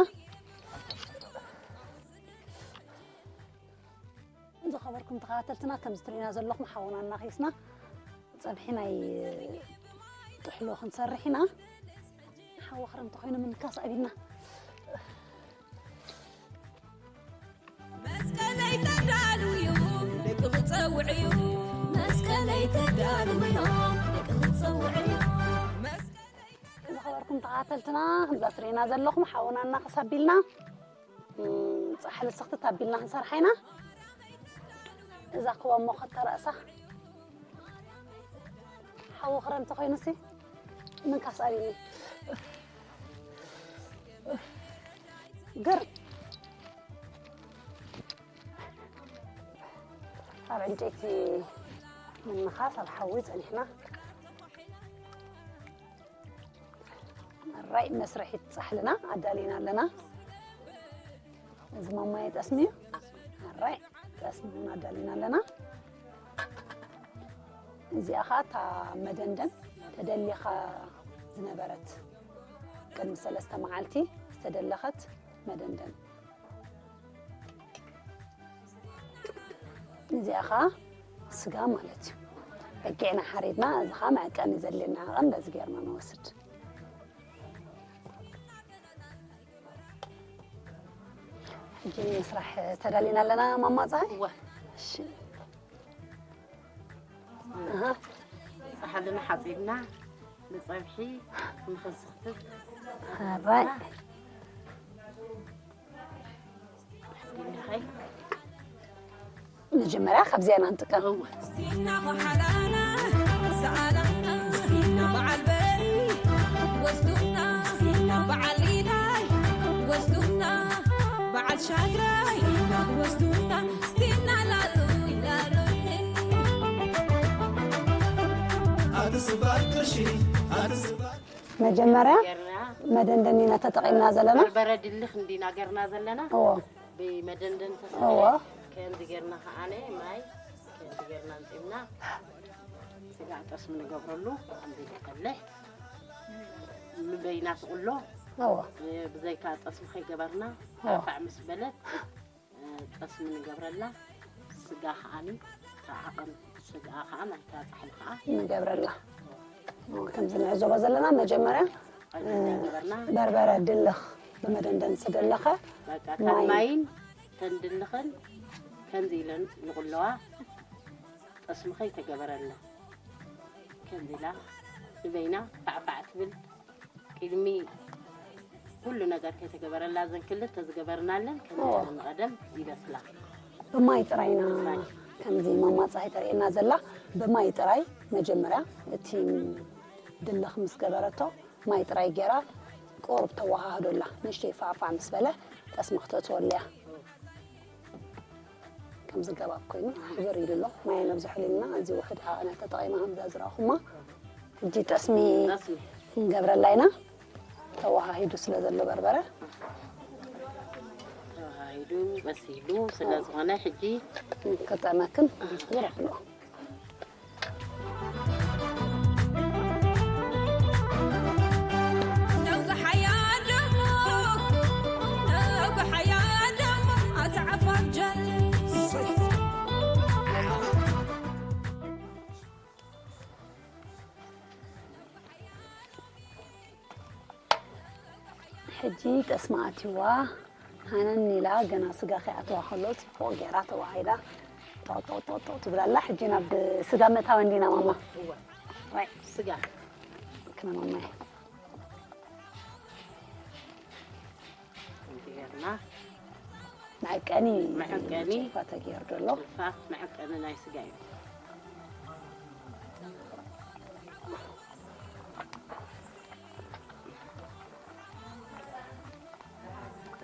ዝኸበርኩም ተኸታተልትና ከምዚ ትርእዩና ዘለኹም ሓውና እናኺስና ፀብሒ ናይ ጥሕሎ ክንሰርሕ ኢና ሓዊ ክረምቲ ኮይኑ ምንካስ ኣብና መስቀለይ ተዳልውዩ ደቂ ክፀውዕዩ መስቀለይ ተዳልውዩ ደቂ ክፀውዕዩ መስቀለይ ዝኸበርኩም ተኸታተልትና ከምዛ ትርእዩና ዘለኹም ሓውና እናኸስ ኣቢልና ፃሕሊ ስኽትት ኣቢልና ክንሰርሓ ኢና እዛ ክቦ እሞ ከተረእሳ ሓዊ ክረምቲ ኮይኑሲ ምንካስ ኣብኒ ግር ኣብ ዕንጨይቲ ምንኻስ ኣብ ሓዊ ፀኒሕና ራይ መስርሒት ፃሕልና ኣዳሊና ኣለና እዚ ማማየ ጠስሚ እዩ ራይ ጠስሚ እውን ኣዳሊና ኣለና እዚኣ ኸዓ እታ መደንደን ተደሊኻ ዝነበረት ቅድሚ ሰለስተ መዓልቲ ዝተደለኸት መደንደን እዚኣ ኸዓ ስጋ ማለት እዩ በጊዕና ሓሪድና እዚ ኸዓ መዕቀኒ ዘድልየና ዓቐን በዚ ገይርና ንወስድ ሕጂ ንምስራሕ ተዳሊና ኣለና ማማ ፀሃይ እወ እሺ ፃሕልና ሓፂድና ንፀብሒ ንኽንስኽትት ራይ ይንኸይ መጀመርያ ካብዚኣ ኢና ንጥቀም እወ ሲና ኸሓላና ሰኣላና በዓል በሪ ወስዱና በዓል ሊላይ ወስዱና መጀመርያ ጌርና መደንደን ኢና ተጠቒምና ዘለና። በርበረ ድልኽ እንዲና ገርና ዘለና እዎ ብመደንደን እዎ ተሰሪሑ ከምዚ ጌርና ከዓነ ማይ ከምዚ ጌርና ኣምፂምና ስጋ ጠስሚ ንገብረሉ ከምዚ ይፈልሕ ንበይና ትቕሎ እዎ ብዘይካ ጠስሚ ከይገበርና እዎ ፋዕ ምስ በለት ጠስሚ ንገብረላ ስጋ ከዓኒ ተዓቐን ስጋ ከዓ ናይታ ፃሕሊ ከዓ ንገብረላ። ከምዚ ንዕዘቦ ዘለና መጀመርያ ቀይሕ እንዳገበርና በርበረ ድልኽ ብመደንደን ስደለኸ በቃ ካብ ማይን ተንድልኽን ከምዚ ኢለን ንቕለዋ ጠስሚ ከይተገበረላ ከምዚ ኢላ ንበይና ፋዕፋዕ ትብል ቅድሚ ኩሉ ነገር ከይተገበረላ ዘን ክልተ ዝገበርናለን ከምዚ ኢለን ንቐደም ይበስላ ብማይ ጥራይና ከምዚ ማማፀ ኣይተርእየና ዘላ ብማይ ጥራይ መጀመርያ እቲ ድልኽ ምስ ገበረቶ ማይ ጥራይ ገይራ ቁሩብ ተወሃህዶ ኣላ። ንእሽተይ ፋዕፋዕ ምስ በለ ጠስሚ ክተእትወሉ እያ። ከምዚ ገባብ ኮይኑ ሕብር ኢሉ ኣሎ። ማይ ነብዝሐሉ ኢልና እዚ ውሑድ ዓቐነ ተጠቒማ ከምዛ ዝረኣኹማ ሕጂ ጠስሚ ጠስሚ ክንገብረላ ኢና። ተወሃሂዱ ስለ ዘሎ በርበረ ተዋሂዱ በሲሉ ስለ ዝኾነ ሕጂ ክጠመክን ይረኽሎ። ሕጂ ጠስሚ ኣትይዋ ሃነን ኢላ ገና ስጋ ከይኣተዋ ከሎ ፅቡቕ ገይራ ተዋሂዳ ጦጦጦጦ ትብል ኣላ። ሕጂ ናብ ስጋ ምእታዊ እንዲና ማማ። ስጋ ክነ ማማይ ጌርና መዐቀኒ መዐቀኒ። ጭልፋ ተገይሩ ዘሎ ጭልፋ መዐቀኒ ናይ ስጋ እዩ።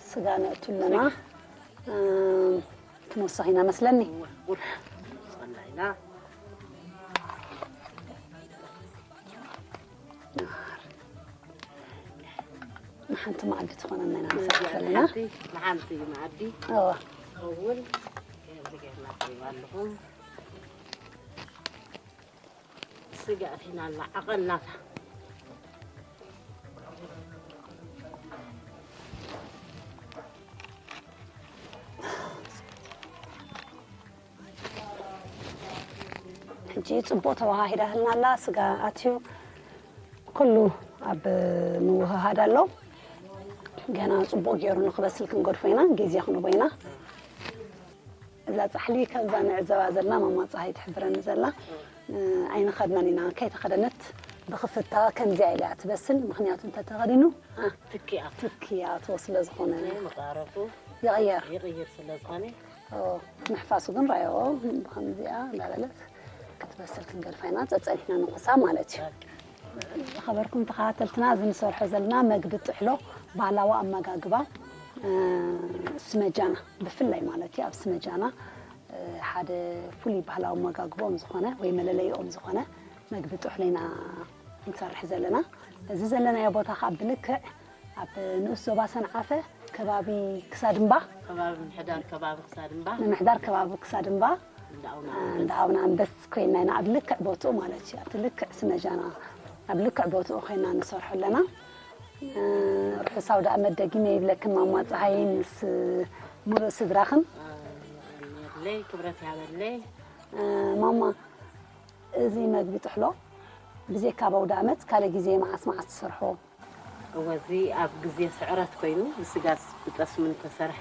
ስጋ ነእቱ ኣለና። እም፣ ክንወስኽ ኢና መስለኒ። ቁር ጸላይና ንሓንቲ መኣዲ ትኾነና ኢና ንሰርሕ ዘለና። ንሓንቲ መኣዲ እወ። እውን ከምዚ ጌርና ትሪእዋ ኣለኹም። ስጋ ኣቲና ኣላ ዓቐናታ። ሕጂ ጽቡቕ ተወሃሂዳትና ኣላ። ስጋ ኣትዩ ኩሉ ኣብ ምውህሃድ ኣሎ። ገና ጽቡቕ ገይሩ ንኽበስል ክንገድፎ ኢና፣ ግዜ ክንቦ ኢና። እዛ ጻሕሊ ከምዛ ንዕዘባ ዘለና ማማ ጸሃይ ትሕብረኒ ዘላ እ፣ ኣይንኸድናን ኢና። ከይተኸደነት ብኽፍታ ከምዚኣ ኢላ እያ ትበስል። ምኽንያቱ እንተተኸዲኑ እ፣ ትኪኣ ትክያቶ ስለ ዝኾነ መቃረፉ ይቕየር። ይቕይር ስለ ዝኾነ ኦ፣ ምሕፋሱ ግን ራዮ ብኸምዚኣ እንዳበለት ክትበስል ክንገድፋ ኢና። ጸጸኒሕና ንኹሳ ማለት እዩ። ዝኸበርኩም ተኸታተልትና፣ እዚ ንሰርሖ ዘለና መግቢ ጥሕሎ ባህላዊ ኣመጋግባ እ፣ ስመጃና ብፍላይ ማለት እዩ። ኣብ ስመጃና እ፣ ሓደ ፍሉይ ባህላዊ ኣመጋግቦኦም ዝኾነ ወይ መለለይኦም ዝኾነ መግቢ ጥሕሎ ኢና ንሰርሕ ዘለና። እዚ ዘለናዮ ቦታ ከዓ ብልክዕ ኣብ ንኡስ ዞባ ሰንዓፈ ከባቢ ክሳድምባ ከባቢ ምሕዳር ከባቢ ክሳድምባ ንምሕዳር ከባቢ ክሳድምባ እንዳውና እንዳ ኣቡነ ኣንበስ ኮይና ኢና ኣብ ልክዕ ቦትኡ ማለት እዩ። ኣብቲ ልክዕ ስመጃና ኣብ ልክዕ ቦትኡ ኮይና ንሰርሖ ኣለና። እ፣ ርሑስ ኣውደ ኣመት ደጊመ ይብለክን ማማ ፀሃይ ምስ ሙሉእ ስድራኽን። የብለይ ክብረት ያበለይ እ፣ ማማ እዚ መግቢ ጥሕሎ ብዘይካ ኣብ ኣውደ ኣመት ካልእ ግዜ መዓስ መዓስ ትሰርሖ? እወ እዚ ኣብ ግዜ ስዕረት ኮይኑ ብስጋስ ብጠስሚ እንተሰርሐ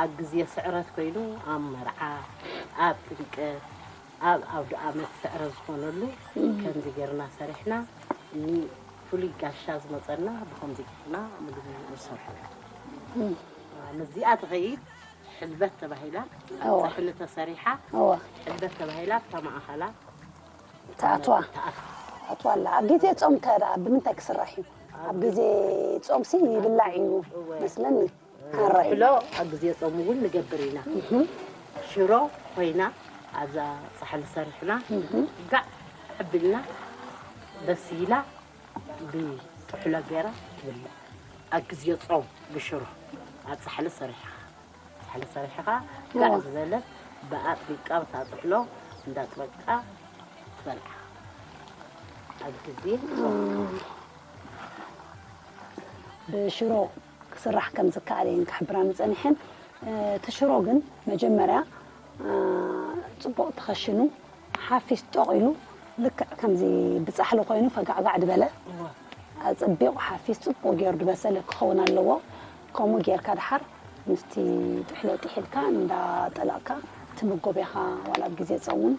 ኣብ ግዜ ስዕረት ኮይኑ ኣብ መርዓ ኣብ ጥምቀት ኣብ ኣውደ ኣመት ስዕረት ዝኾነሉ ከምዚ ጌርና ሰሪሕና ንፍሉይ ጋሻ ዝመፀና ብከምዚ ጌርና ምግቢ ንሰርሖ። ምስዚኣ ትኸይድ ሕልበት ተባሂላ እወ። ፃሕሊ ተሰሪሓ እወ ሕልበት ተባሂላ ብታ ማእኸላ ተኣትዋ ተኣት ኣትዋ ኣላ። ኣብ ግዜ ጾም ከ ደኣ ብምንታይ ክስራሕ እዩ? ኣብ ግዜ ጾምሲ ይብላዕ እዩ መስለኒ። ሓራይ ሽሮ ኣብ ግዜ ጾም እውን ንገብር ኢና። ሽሮ ኮይና ኣብዛ ጻሕሊ ሰሪሕና ጋዕ ኣቢልና በሲላ ብጥሕሎ ገይራ ትብላዕ። ኣብ ግዜ ጾም ብሽሮ ኣብ ጻሕሊ ሰሪሕኻ፣ ጻሕሊ ሰሪሕኻ ጋዕ ዝበለት ብኣጥቢቃ ብታ ጥሕሎ እንዳጥበቃ ትበልዓ። ኣብ ግዜ ጾም ብሽሮ ክስራሕ ከም ዝከኣል እየን ክሕብራኒ ጸኒሐን። እቲ ሽሮ ግን መጀመርያ ጽቡቕ ተኸሽኑ ሓፊስ ጦቕ ኢሉ ልክዕ ከምዚ ብጻሕሊ ኮይኑ ፈጋዕጋዕ ድበለ ኣጸቢቑ ሓፊስ ጽቡቕ ገይሩ ድበሰለ ክኸውን ኣለዎ። ከምኡ ጌርካ ድሓር ምስቲ ጥሕሎ ጥሒልካ እንዳጠለቕካ ትምጎቤኻ ዋላ ኣብ ግዜ ጾም እውን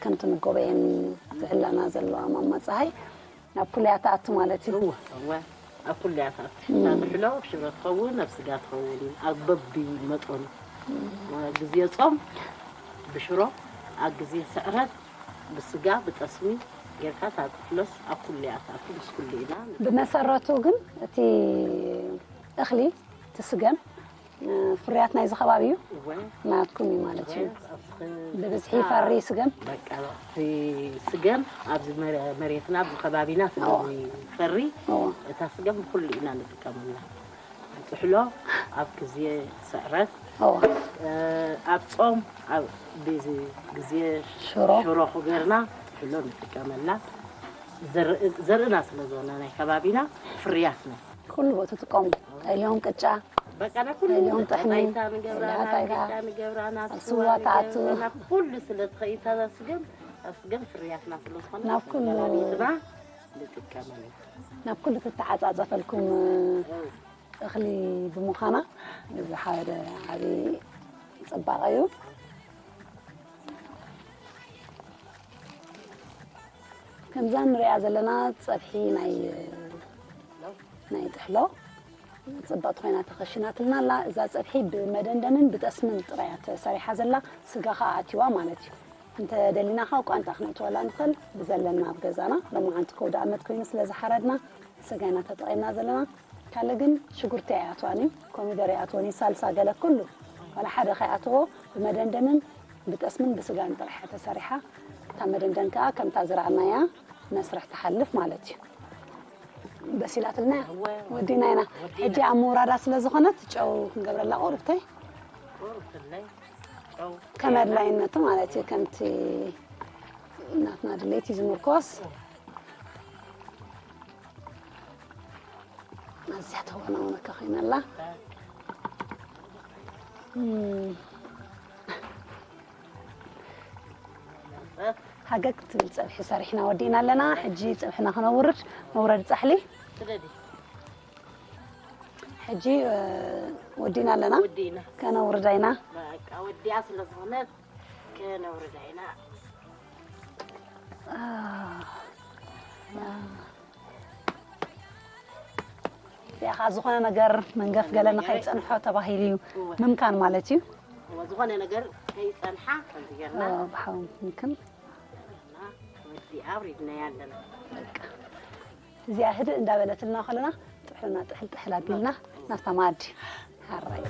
ከም ትምጎበየን ዝዕላና ዘለዋ ማማ ፀሃይ ናብ ኩለያ ትኣቱ ማለት እዩ። እወ እወ ኣብ ኩለያ ትኣቱ። እታ ጥሕሎ ብሽሮ ትኸውን ኣብ ስጋ ትኸውን ኣብ በቢ መጠኑ። ግዜ ጾም ብሽሮ ኣብ ግዜ ስዕረት ብስጋ ብጠስሚ ጌርካ እታ ጥሕሎስ ኣብ ኩለያ ትኣቱ ምስ ኩሉ ኢና። ብመሰረቱ ግን እቲ እኽሊ እቲ ስገም ፍርያት ናይዚ ከባቢ እዩ ናትኩም እዩ ማለት እዩ። ብብዝሒ ይፈሪ ስገም። በቃ እቲ ስገም ኣብዚ መሬትና ኣብዚ ከባቢና ስለዚ ይፈሪ እታ ስገም ብኩሉ ኢና ንጥቀመላ። ጥሕሎ ኣብ ግዜ ስዕረት ኣብ ጾም ኣብ ግዜ ሽሮ ክገርና ጥሕሎ ንጥቀመላ። ዘርእና ስለዝኾነ ናይ ከባቢና ፍርያት ናይ ኩሉ ቦታ ትጥቀሙ። ጠሊኦም ቅጫ፣ በቃ ናይ ኩሉ ጠሊኦም ጥሕኒ፣ ጠጣይታ ንገብራ፣ ጠሊያ ናይ ታይታ፣ ቅጫ ንገብራ፣ ናብ ኣብ ስዋ ስዋ ትኣቱ። ንገብራ፣ ናብ ኩሉ ስለ ትኸይድ እታ ስገም፣ እታ ስገም ፍርያትና ስለ ዝኾነ ናብ ኩሉ መላሊትና ንጥቀመላ። ናብ ኩሉ ትተዓጻጸፈልኩም እኽሊ ብምዃና እዚ ሓደ ዓቢ ጽባቐ እዩ። ከምዛ ንሪኣ ዘለና ፀብሒ ናይ ናይ ጥሕሎ ፅብቕቲ ኮይና ተኸሽናትልና ኣላ። እዛ ፀብሒ ብመደንደንን ብጠስምን ጥራይ እያ ተሰሪሓ ዘላ። ስጋ ከዓ ኣትይዋ ማለት እዩ። እንተደሊና ከዓ ቋንጣ ክነእትወላ ንኽእል ብዘለና ኣብ ገዛና። ሎማዓንቲ ከውዲ ዓመት ኮይኑ ስለ ዝሓረድና ስጋ ኢና ተጠቒምና ዘለና። ካልእ ግን ሽጉርቲ ኣይኣትዋን እዩ፣ ኮሚደረ ኣይኣትዎን እዩ፣ ሳልሳ ገለ ኩሉ ዋላ ሓደ ከይኣትዎ ብመደንደንን ብጠስምን ብስጋን ጥራሕ እያ ተሰሪሓ። እታ መደንደን ከዓ ከምታ ዝረኣናያ መስርሕ ትሓልፍ ማለት እዩ። በሲላትልና እያ። እወ። ወዲና ኢና። ወዲና። ሕጂ ኣብ ምውራዳ ስለ ዝኾነት ጨው ክንገብረላ ቁሩብተይ ቁሩብተይ ጨው። ከም ኣድላይነቱ ማለት እዩ። ከምቲ ናትና ድሌት እዩ ዝምርኮስ። ኣዝያ ተወናውነካ ኮይና ኣላ። እም። ሃገግ ትብል ፀብሒ ሰሪሕና ወዲእና ኣለና። ሕጂ ፀብሕና ክነውርድ መውረዲ ፃሕሊ። ስደዲ። ሕጂ እ፣ ወዲእና ኣለና። ወዲእና። ከነውርዳ ኢና። በቃ ወዲኣ ስለ ዝኾነት ከነውርዳ ኢና። አ፣ አ። እዚኣ ከዓ ዝኾነ ነገር መንገፍ ገለ ንኸይፀንሖ ተባሂሉ እዩ እወ። ምምካን ማለት እዩ። እወ፣ ዝኾነ ነገር ከይፀንሓ ከምዚ ጌርና እወ፣ ብሓው ምምክን። ጌርና ወዲ ኣውሪድናያ ኣለና። በቃ። እዚኣ ህድእ እንዳበለትልና ከለና ጥሕልና ጥሕል ጥሕል ኣቢልና ናብታ መኣዲ ሓራይ።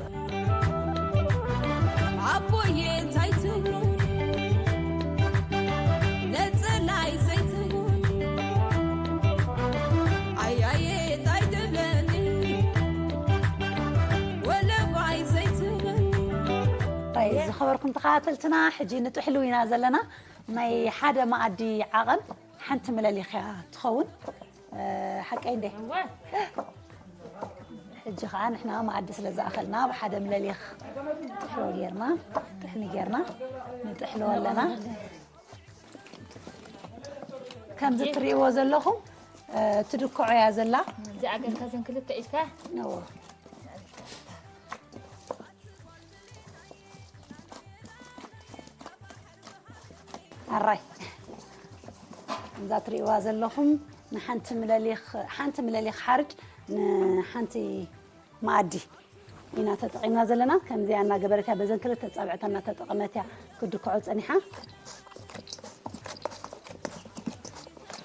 ኣቦዬ እንታይ ትብሉኒ ነፀላይ ዘይትብሉኒ ኣያዬ እንታይ ትብለኒ ወለባይ ዘይትብለኒ። ኣይ፣ ዝኸበርኩም ተኸታተልትና፣ ሕጂ ንጥሕሉ ኢና ዘለና። ናይ ሓደ መኣዲ ዓቐን ሓንቲ ምለሊኽ እያ ትኸውን። እ፣ ሓቀይ እንዴ? እወ። ሕጂ ኸዓ ንሕና መኣዲ ስለ ዝኣኸልና፣ ብሓደ ምለሊኽ ጥሕሎ ጌርና፣ ጥሕኒ ጌርና ንጥሕሎ ኣለና። ከምዚ እትርእይዎ ዘለኹም፣ እ፣ ትድክዖ እያ ዘላ። እዚኣ ጌርካ እዘን ክልተ ኢድካ እዎ። ኣራይ፣ ከምዛ ትርእይዋ ዘለኹም ንሓንቲ ምለሊኽ፣ ሓንቲ ምለሊኽ ሓርጭ ንሓንቲ መኣዲ ኢና ተጠቒምና ዘለና። ከምዚኣ እናገበረት እያ፣ በዘን ክልተ ጻብዕታ እናተጠቐመት እያ ክትድክዖ ጸኒሓ።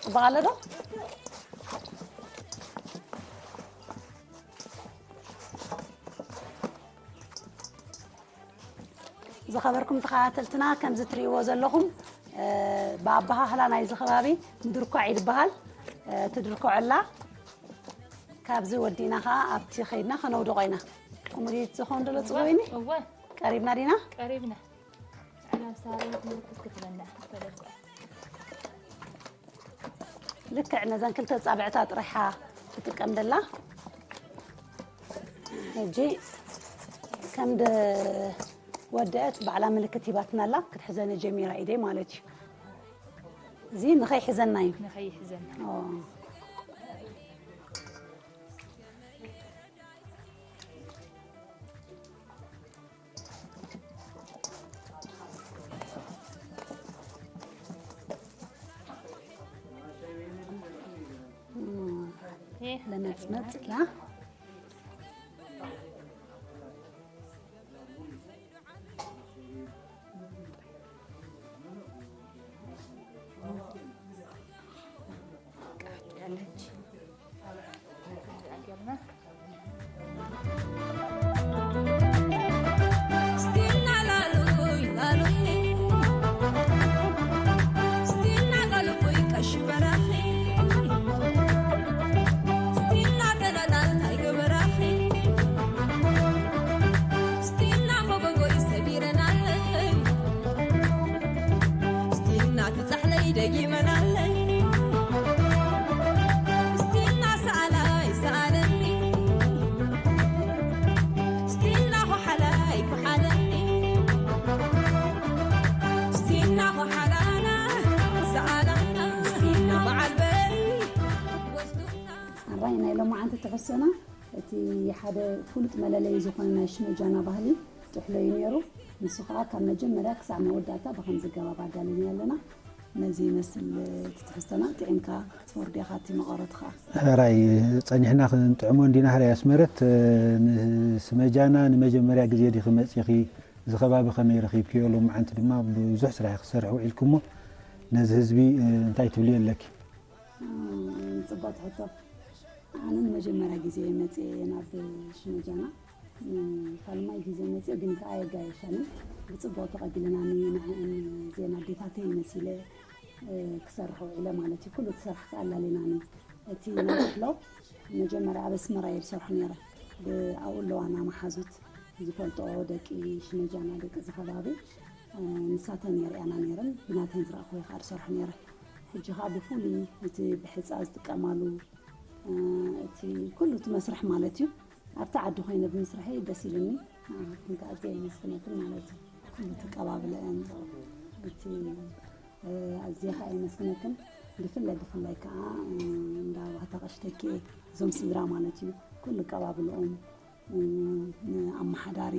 ጽቡቕ ኣሎ ዶ? ዝኸበርኩም ተኸታተልትና፣ ከምዚ ትርእይዎ ዘለኹም፣ እ፣ ብኣበሃህላ ናይዚ ከባቢ ምድርኳዕ እዩ ዝበሃል። እ፣ ትድርኮ ኣላ። ካብዚ ወዲና ኸዓ ኣብቲ ኸይድና ከነውድቖ ኢና። ኩምሪት ዝኾን ደሎ ጽበይኒ? እወ። ቀሪብና ዲና? ቀሪብና። ዕላብ ሳሮት ምልክት ክትበና። ፈለጥ። ልክዕ ነዘን ክልተ ጻብዕታ ጥራሓ ትጥቀም ደላ። ሕጂ ከም ደ-፣ ወደአት ባዕላ ምልክት ሂባትና ኣላ። ክትሕዘነ ጀሚራ ኢደይ ማለት እዩ። እዚ ንኸይሕዘና እዩ። ንኸይሕዘና። ኦ። እም፣ ይህ ለመጽመጽ ኢላ። ደጊመናለይ። ስቲና ሰኣላይ ሰኣለኒ፣ ስቲና ኹሓላይ ኩሓለኒ፣ ስቲና ኹሓላና ሰኣላና፣ ስቲና በዓል በሪ ወስዱና። ኣራይ ናይ ሎማዓንቲ ትሕዝቶና እቲ ሓደ ፍሉጥ መለለዪ ዝኾነ ናይ ሽመጃና ባህሊ ጥሕሎ እዩ ነይሩ። ንሱ ኸዓ ካብ መጀመርያ ክሳዕ መወዳእታ ብኸምዚ ኣገባብ ኣዳሊና ኣለና። ነዚ ይመስል እቲ ትሕዝቶና። ጥዒምካ ክትፈርዶ ኢኻ እቲ መቐረቱ ኸዓ። ሕራይ ጸኒሕና ክንጥዕሞ እንዲና። ሕራይ ኣስመረት፣ ንስመጃና ንመጀመርያ ግዜ ዲኺ መጺኺ? እዚ ከባቢ ከመይ ረኺብክዮ? ሎማዓንቲ ድማ ብዙሕ ስራሕ ክትሰርሒ ውዒልኩሞ። ነዚ ህዝቢ እንታይ ትብልዮ ኣለኪ? እም፣ ጽቡቕ ሕቶ። ኣነ ንመጀመርያ ግዜ እየ መጽየ ናብ ሽመጃና። እም፣ ካልማይ ግዜ መጽየ ግን ከኣ ኣየጋየሸንን። ብጽቡቕ ተቐቢለናኒ። ንዕን ዜና ኣዴታተይ መሲለ፣ እ፣ ክሰርሕ ውዒለ ማለት እዩ። ኩሉ ክሰርሕ ኣላሊናኒ። እቲ ናይ ጥሕሎ መጀመርያ ኣብ ኣስመራ እየ ዝሰርሖ ነይረ። ብኣብኡ ኣለዋና መሓዙት ዝፈልጥኦ ደቂ ሽመጃና፣ ደቂ እዚ ከባቢ። እ፣ ንሳተን የርእያና ነይረን። ብናተን ዝረኣኽዎ እየ ከኣ ዝሰርሖ ነይረ። ሕጂ ከኣ ብፍሉይ እቲ ብሕጻ ዝጥቀማሉ፣ እ፣ እቲ ኩሉ እቲ መስርሕ ማለት እዩ። ኣብቲ ዓዲ ኮይነ ብምስርሐይ ደስ ኢሉኒ። ንዓኻትክን ከኣ ኣዝየ የመስግነክን ማለት እዩ። ኩሉ እቲ ቀባብለአን፣ እቲ፣ እ፣ ኣዝየ ከኣ የመስግነክን። ብፍላይ ብፍላይ ከኣ፣ እ፣ እንዳ ባህታ ቀሺ ተኪኤ፣ እዞም ስድራ ማለት እዩ። ኩሉ ቀባብልኦም፣ እ፣ ንኣመሓዳሪ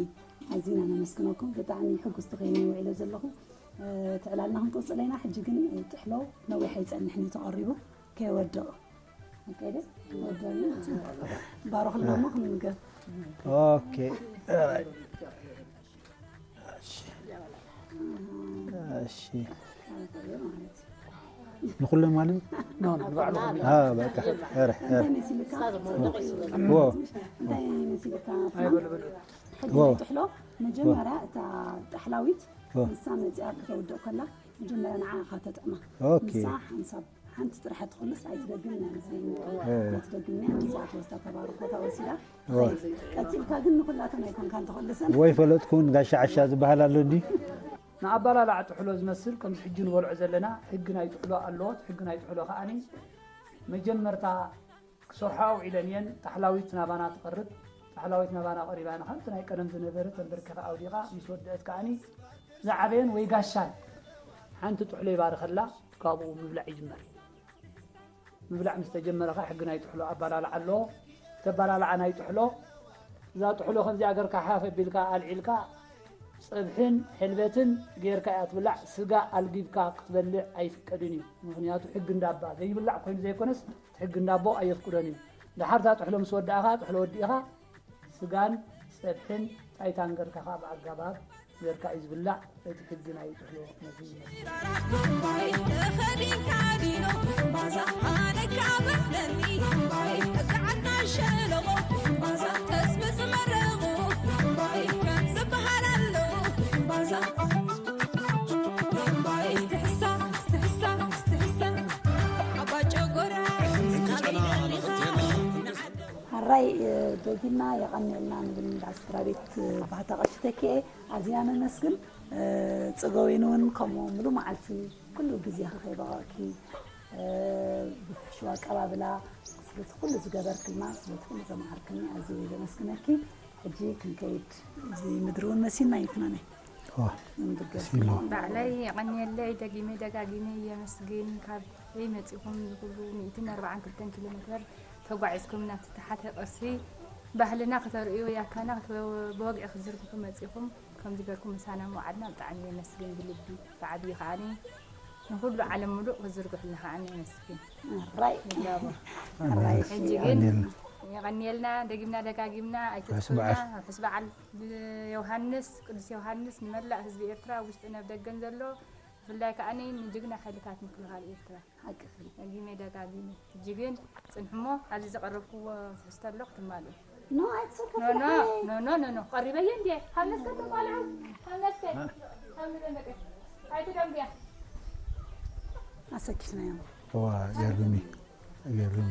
ኣዚና ነመስግነኩም። ብጣዕሚ ሕጉስቲ ኮይነ ውዒለ ዘለኹ። እ፣ እቲ ዕላልና ክንቅጽል ኢና። ሕጂ ግን፣ እ፣ ጥሕሎ ነዊሕ ኣይጸንሕን እዩ ተቐሪቡ፣ ከይወድቕ። ኦኬ፣ ደስ ወደልና። ባሮኽ ለሞ ክንምገብ። ኦኬ። እሺ። እሺ። ንኹሎም ማለት? ኖ፣ ኖ፣ ንባዕሉ። አ፣ በቃ። ኧረ፣ ኧረ። እንታይ መሲልካ? ዎ። እንታይ መሲልካ? ኣይ፣ በሉ፣ በሉ። ሕጂ ዎ። ጥሕሎ፣ መጀመርያ እታ ጣሕላዊት ዎ። ንሳ መጺኣ ከተውድእ ከላ፣ መጀመርያ ንዓ ኢኻ ተጥዕማ። ኦኬ። ንሳ ሓንሳብ ሓንቲ ጥራሕ ትኹልስ ኣይትደግም እያ መስለኒ። እ። ኣይትደግም እያ፣ ንሳ ትወስዳ ተባርኮታ ወሲዳ። እ። ቀጺልካ ግን ንኹላተን ኣይኮንካን ትኹልሰን። ወይ ፈለጥኩን ጋሻ ዓሻ ዝበሃል ኣሎ እንዲ። ንኣባላላዕ ጥሕሎ ዝመስል ከምዚ ሕጂ ንበልዖ ዘለና ሕጊ ናይ ጥሕሎ ኣሎ። እቲ ሕጊ ናይ ጥሕሎ ከኣኒ መጀመርታ ክሰርሖ ኣውዒለን እየን። ጣሕላዊት ናባና ትቐርብ። ጣሕላዊት ናባና ቀሪባ ንኸምቲ ናይ ቀደም ዝነበረ ተንበርኪኻ ኣውዲቓ ምስ ወደአት ከኣኒ ዝዓበየን ወይ ጋሻን ሓንቲ ጥሕሎ ይባርኸላ፣ ካብኡ ምብላዕ ይጅመር። ምብላዕ ምስ ተጀመረ ኸዓ ሕጊ ናይ ጥሕሎ ኣባላልዓ ኣለዎ። ተባላልዓ ናይ ጥሕሎ፣ እዛ ጥሕሎ ከምዚኣ ገርካ ሓፍ ኣቢልካ ኣልዒልካ፣ ጸብሕን ሕልበትን ጌርካ እያ ትብላዕ። ስጋ ኣልጊብካ ክትበልዕ ኣይፍቀድን እዩ። ምኽንያቱ ሕጊ እንዳባ ዘይብላዕ ኮይኑ ዘይኮነስ፣ እቲ ሕጊ እንዳቦ ኣየፍቅዶን እዩ። ደሓር እታ ጥሕሎ ምስ ወዳእኻ፣ ጥሕሎ ወዲእኻ፣ ስጋን ጸብሕን ጣይታን ገርካ ኸዓ ብኣጋባብ ገርካ እዩ ዝብላዕ። እቲ ሕጊ ናይ ጥሕሎ ነዚ ይመስል። ራይ ደጊምና የቐንየልና ንብል እንዳ ስድራ ቤት ባህታ ቀሺ ተኪኤ ኣዝና ነመስግን። ጽገዊን እውን ከምኡ ምሉእ መዓልቲ ኩሉ ግዜኺ ከይበቐዕኪ ብፍሕሽው ኣቀባብላ ስለቲ ኩሉ ዝገበርክልና ስለቲ ኩሉ ዘምሃርክኒ ኣዝየ ዘመስግነኪ። ሕጂ ክንከይድ እዚ ምድሪ እውን መሲልና ይፍናነ ዋ ንድገስ ሲሞ ባዕለይ የቐንየለይ ደጊመ ደጋጊመ የመስግን። ካብ በይ መፂኹም ዝኩሉ ሚእትን ኣርባዓን ክልተን ኪሎ ሜትር ተጓዒዝኩም ናብቲ ተሓተ ቅርሲ ባህልና ክተርእዩ ያካና ክተ- ብወግዒ ክትዝርግሑ መፂኹም ከምዚ ገርኩም ምሳና ምውዓልና ብጣዕሚ የመስግን ብልቢ ብዓብዪ ከዓኒ ንኩሉ ዓለም ሙሉእ ክትዝርግሑልና ከዓኒ የመስግን። ራይ ብራቮ። ራይ ሕጂ ግን የቐንየልና ደጊምና ደጋጊምና ኣይትጥፉና። ርሑስ በዓል ብዮሃንስ ቅዱስ ዮሃንስ ንመላእ ህዝቢ ኤርትራ ኣብ ውሽጥን ኣብ ደገን ዘሎ ብፍላይ ከዓኒ ንጅግና ሓይልታት ምክልኻል ኤርትራ ሓቅኺ ደጊመ ደጋጊመ። ሕጂ ግን ፅንሕሞ ኣብዚ ዘቐረብክዎ ትሕዝቶ ኣሎ ክትማልኡ። ኖ ኣይትሰከፍ ኖ ኖ ኖ ኖ ኖ ኖ ቀሪበየ እንዴ ካብ ነስከ ተቋልዑ ካብ ነስከ ካብ ንደንበቀ ኣይትደንብያ ኣሰኪፍናዮም ዋ ገርሚ ገርሚ